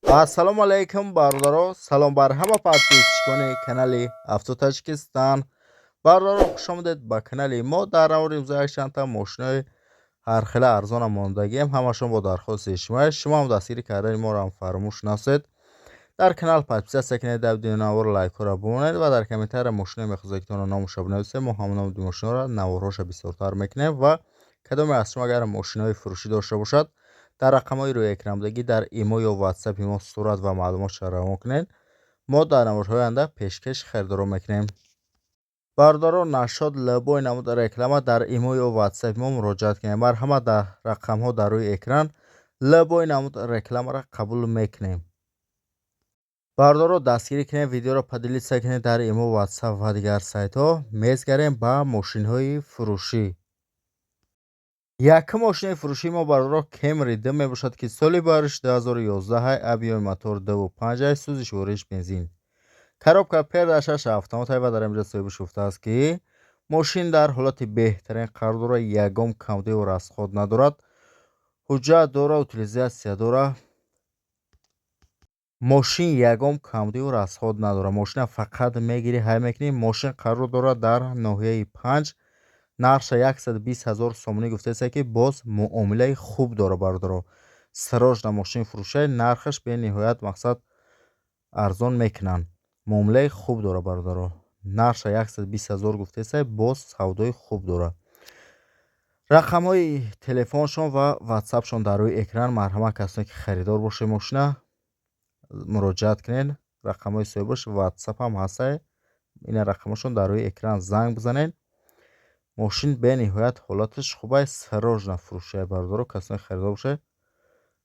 Ассалому алайкум, бародаро! Салом бар ҳама подписчикони канали Авто Таҷикистан. Бародаро, хушомадед ба канали мо. Дар навори имрӯза якчандта мошинои ҳархела арзона мондагием, ҳамашон бо дархости шумо. Шумо ҳам дастгирӣ кардани моро ҳам фаромӯш насозед. Дар канал подписаться кунед, дар видеои навор лайкҳоро бимонед ва дар комментария мошиное мехоҳед, ки тона номаша бинависед. Мо ҳамон номи мошиноро наворҳоша бисёртар мекунем. Ва кадоме аз шумо агар мошинои фурӯшӣ дошта бошад, дар рақамҳои рӯи экран будагӣ дар имо ё ватсапи мо сурат ва маълумотшро равон кунед. Мо дар наворҳои оянда пешкаши харидорон мекунем. Бародаро, насчёт любой намуд реклама дар имо ё ватсапи мо муроҷиат кунед. Марҳамат, дар рақамҳо дар рӯи экран любой намуд рекламаро қабул мекунем. Бародаро, дастгирӣ кунед, видеоро поделиться кунед дар имо, ватсап ва дигар сайтҳо. Мезгарем ба мошинҳои фурӯшӣ. Якум мошинаи фурӯшии мо, бародаро, Кемри д мебошад, ки соли бариш 2011, объёми мотор 2,5, сӯзишвориш бензин, коробка передачаш автомат. Ва дар инҷа соҳибаш гуфтааст, ки мошин дар ҳолати беҳтарин қарор дорад, ягон камбудиву расход надорад, ҳуҷҷат дора, утилизация дора. Мошин ягон камбудиву расход надорад, мошина фақат мегирӣ, ҳай мекунӣ. Мошин қарор дорад дар ноҳияи Панҷ. Нархша 120 000 сомонӣ гуфтааст, ки боз муомилаи хуб дорад. Бародаро, срочно мошин фурӯшай, нархаш бениҳоят мақсад арзон мекунанд, муомилаи хуб дорад. Бародаро, нархша 120 000 гуфтааст, боз савдои хуб дорад. Рақамҳои телефоншон ва ватсапшон дар рӯи экран. Марҳамат, касоне ки харидор бошед мошина, муроҷиат кунед. Рақамҳои соҳибаш, ватсап ҳам ҳаста, ина рақамҳошон дар рӯи экран, занг бизанед. Мошин бениҳоят ҳолаташ хубай, срочно фурӯшай. Бародаро, касоне харидор бошед,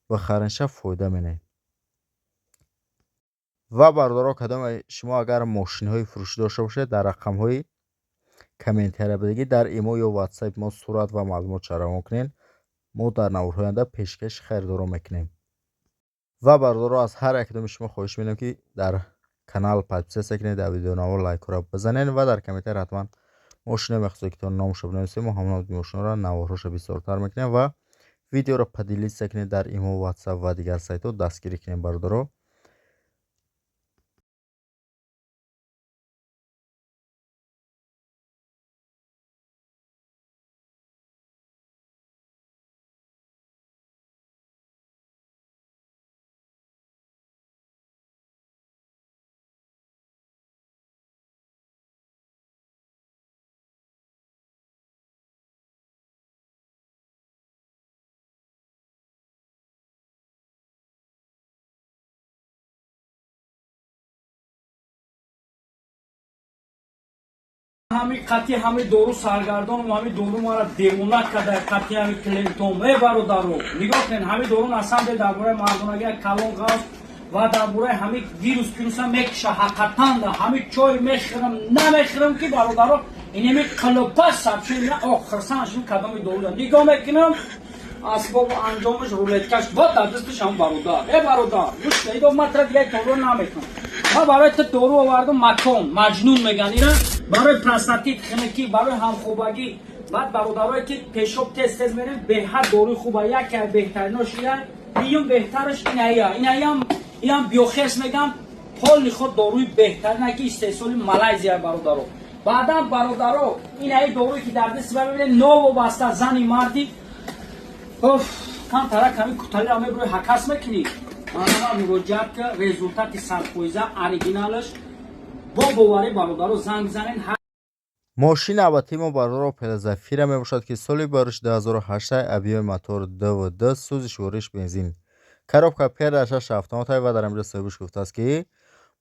бихаренша, фоида менед. Ва бародаро, кадоме шумо агар мошинҳои фурӯшӣ дошта бошед, дар рақамҳои комментария будагӣ дар имо ё ватсапи мо сурат ва маълумотша равон кунед. Мо дар наворҳои оянда пешкаши харидорон мекунем. Ва бародаро, аз ҳар якдоми шумо хоҳиш менам, ки дар канал подписаться кунед, дар видеонавор лайкҳоро бизанед ва дар комментария ҳатман мошиное мехоҳед, ки то номашро бинависед. Мо ҳамон мошинҳоро наворҳоша бисёртар мекунем. Ва видеоро поделиться кунед дар имо, ватсап ва дигар сайтҳо. Дастгирӣ кунед, бародаро. Ҳами қатъи ҳами дору саргардонам, ҳами дору мара девона карда, қатъи ҳами клиентом. Э, бародаро, нигоҳ кунед, ҳами дору на самом деле дар бораи мардонагӣ калон ғавз ва дар бораи ҳами вирус пируса мекиша. Ҳақиқатан да ҳами чой мехӯрам, намехӯрам, ки бародаро, инеми қилипа сабши. О, хирсан шуд, кадоми дору нигоҳ мекунам, асбобу анҷомаш, рулеткаш бо дар дасташ ҳам. Бародар, э бародар, гӯш идо, ман тра дигар дору намекунам. Ман барои ту дору овардам, макон маҷнун меган ира, барои простатит, хинукӣ, барои ҳамхобагӣ. Баъд бародарое ки пешоб тез тез мерем, беҳад доруи хуба, яке беҳтаринош ия, дуюм беҳтараш иная, инаям, инам биохерс меган, полный худ доруи беҳтарина, ки истеҳсоли Малайзия. Бародаро, баъдан, бародаро, инаи доруе ки дар дасти ма мебинед, новобаста зани марди, оф, камтара ками куталиро мебурӣ, ҳакас мекунӣ, манама муроҷиат ка, результати 100%, оригиналаш, бо боварӣ. Бародаро, занг занед. Мошини навбатии мо, бародаро, Опел Зафира мебошад, ки соли бариш 2008, объёми мотор 2,2, сӯзишвориш бензин, коробка передачаш автомат. Ва дар инҷа соҳибаш гуфтааст, ки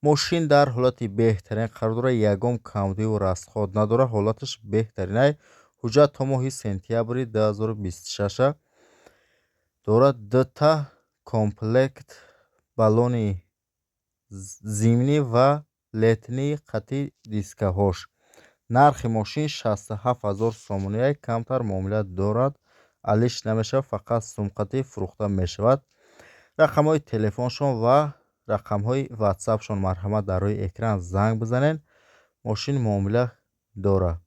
мошин дар ҳолати беҳтарин қарор дорад, ягон камбудиву расход надорад, ҳолаташ беҳтаринай, ҳуҷҷат то моҳи сентябри 2026 дорад, дута комплект баллони зимний ва летний қатъи дискаҳош. Нархи мошин 67 ҳазор сомонӣ, камтар муомила дорад, алиш намешавад, фақат сумқатӣ фурӯхта мешавад. Рақамҳои телефоншон ва рақамҳои ватсапшон, марҳамат, дар рӯи экран занг бизанед. Мошин муомила дорад.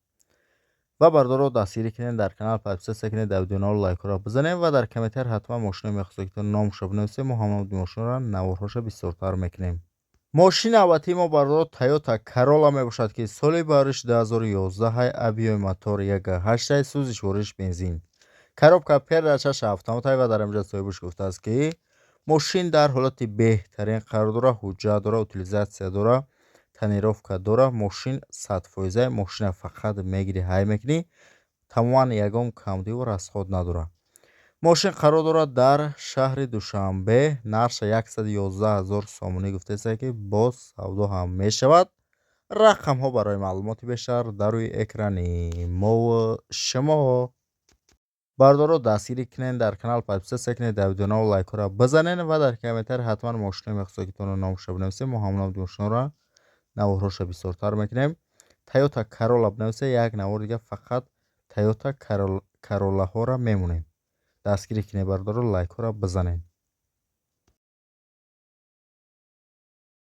Ва, бародаро, дастгирӣ кунед, дар канал подписаться кунед, дар видеонаро лайкҳоро бизанед ва дар комментар ҳатман мошинои мехостагитон номашро бинависед. Мо ҳамон мошинро наворҳоша бисёртар мекунем. Мошини навбатии мо, бародаро, Тойота Карола мебошад, ки соли бариш 2011, объёми мотор 1,8, сӯзишвориш бензин, коробка передачаш автоматай. Ва дар инҷа соҳибаш гуфтааст, ки мошин дар ҳолати беҳтарин қарор дора, ҳуҷҷат дора, утилизация дора, тонировка дора, мошин 100%. Мошина фақат мегирӣ, ҳай мекунӣ, тамоман ягон камбудиву расход надорад. Мошин қарор дорад дар шаҳри Душанбе. Нархша 111 000 сомонӣ гуфтааст, ки боз савдо ҳам мешавад. Рақамҳо барои маълумоти бештар дар рӯи экрани мову шумо. Бародаро, дастгирӣ кунед, дар канал подписаться кунед, дар видеонаро лайкҳоро бизанед ва дар комментар ҳатман мошинои мехостагитонро номашро бинависед. Мо ҳамон мошинҳоро наворҳоша бисёртар мекунем. Тойота Карола бинависед, як навор дига фақат Тойота Каролаҳоро мемонем. Дастгирӣ кунед, бародаро, лайкҳоро бизанед.